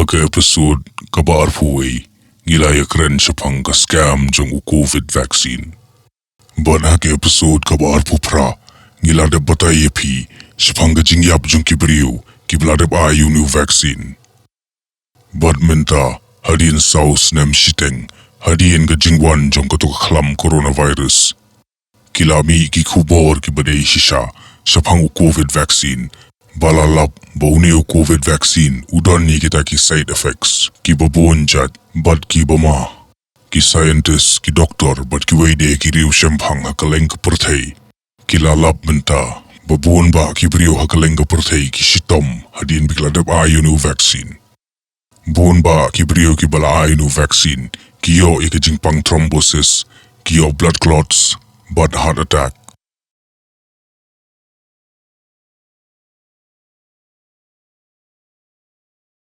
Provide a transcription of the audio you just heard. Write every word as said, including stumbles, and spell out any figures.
Ka episode kaba arphew wei ngi la ïakren shaphang ka scam jong u covid vaccine. Bad ha ka episode kaba arphew phra ngi la dep batai ïa phi shaphang ka jingïap jong ki briew kiba la dep ai ïa une u vaccine. Bad mynta, hadien saw snem shiteng hadien ka jingwan jong kato ka khlam coronavirus, ki la mih ki khubor kiba dei shisha shaphang u covid vaccine, ba la lap ba une u covid vaccine u don ïa kita ki side effects kiba bun jait bad kiba ma. Ki scientist, ki doktor bad kiwei de ki riewshemphang ha kylleng ka pyrthei ki la lap mynta ba bun bah ki briew ha kylleng ka pyrthei ki shitom hadien ba ki la dep ai ïa une u vaccine. Bun bah ki briew kiba la ai ïa une u vaccine ki ïoh ïa ka jingpang thrombosis, ki ïoh blood clots bad heart attack.